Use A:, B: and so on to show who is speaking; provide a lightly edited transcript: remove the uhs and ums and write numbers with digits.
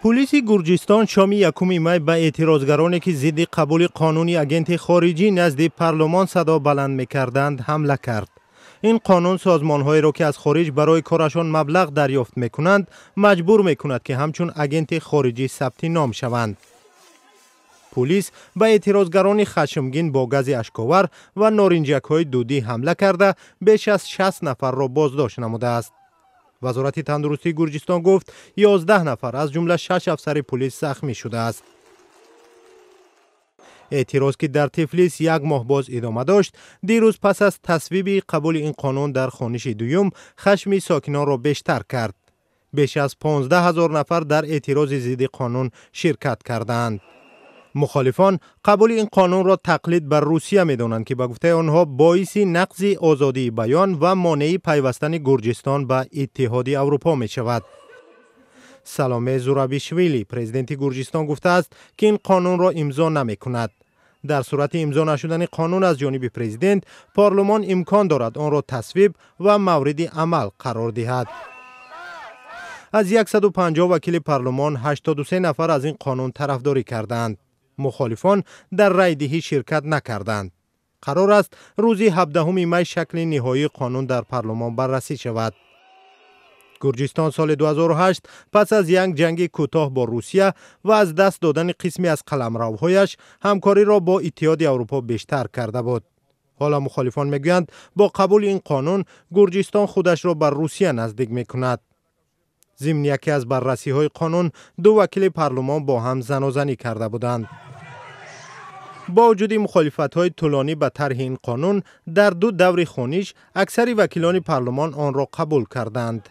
A: Пулиси Гурҷистон шоми 1 май ба эътирозгароне, ки зидди қабули қонуни агенти хориҷӣ назди парлумон садо баланд мекарданд, ҳамла кард. Ин қонун созмонҳоеро, ки аз хориҷ барои корашон маблағ дарёфт мекунанд, маҷбур мекунад, ки ҳамчун агенти хориҷӣ сабти ном шаванд. Пулис ба эътирозгарони хашмгин бо гази ашковар ва норинҷакҳои дудӣ ҳамла карда, беш аз 60 нафарро боздошт намудааст. Вазорати тандурустии Гурҷистон гуфт, 11 нафар, аз ҷумла шаш афсари пулис, захмӣ шудааст. Эътироз, ки дар Тифлис як моҳ боз идома дошт, дирӯз пас аз тасвиби қабули ин қонун дар хониши дуюм хашми сокинонро бештар кард. Беш аз 15 ҳазор нафар дар эътирози зидди қонун ширкат кардаанд. Мухолифон қабули ин қонунро тақлид бар Русия медонанд, ки ба гуфтаи онҳо боиси нақзи озодии баён ва монеи пайвастани Гурҷистон ба Иттиҳоди Аврупо мешавад. Саломе Зурабишвили, президенти Гурҷистон, гуфтааст, ки ин қонунро имзо намекунад. Дар сурати имзо нашудани қонун аз ҷониби президент, парлумон имкон дорад онро тасвиб ва мавриди амал қарор диҳад. Аз 150 вакили парлумон 83 нафар аз ин қонун тарафдорӣ кардаанд. Мухолифон дар райдиҳӣ ширкат накарданд. Қарор аст, рӯзи 17 май шакли ниҳоии қонун дар парлумон баррасӣ шавад. Гурҷистон соли 2008 пас аз як ҷанги кӯтоҳ бо Русия ва аз даст додани қисме аз қаламравҳояш ҳамкориро бо Иттиҳоди Аврупо бештар карда буд. Ҳоло мухолифон мегӯянд, бо қабули ин қонун Гурҷистон худашро ба Русия наздик мекунад. Зимни яке аз баррасиҳои қонун ду вакили парлумон бо ҳам занозанӣ карда буданд. Бо вуҷуди мухолифатҳои тӯлонӣ ба тарҳи ин қонун, дар ду даври хониш аксари вакилони парлумон онро қабул карданд.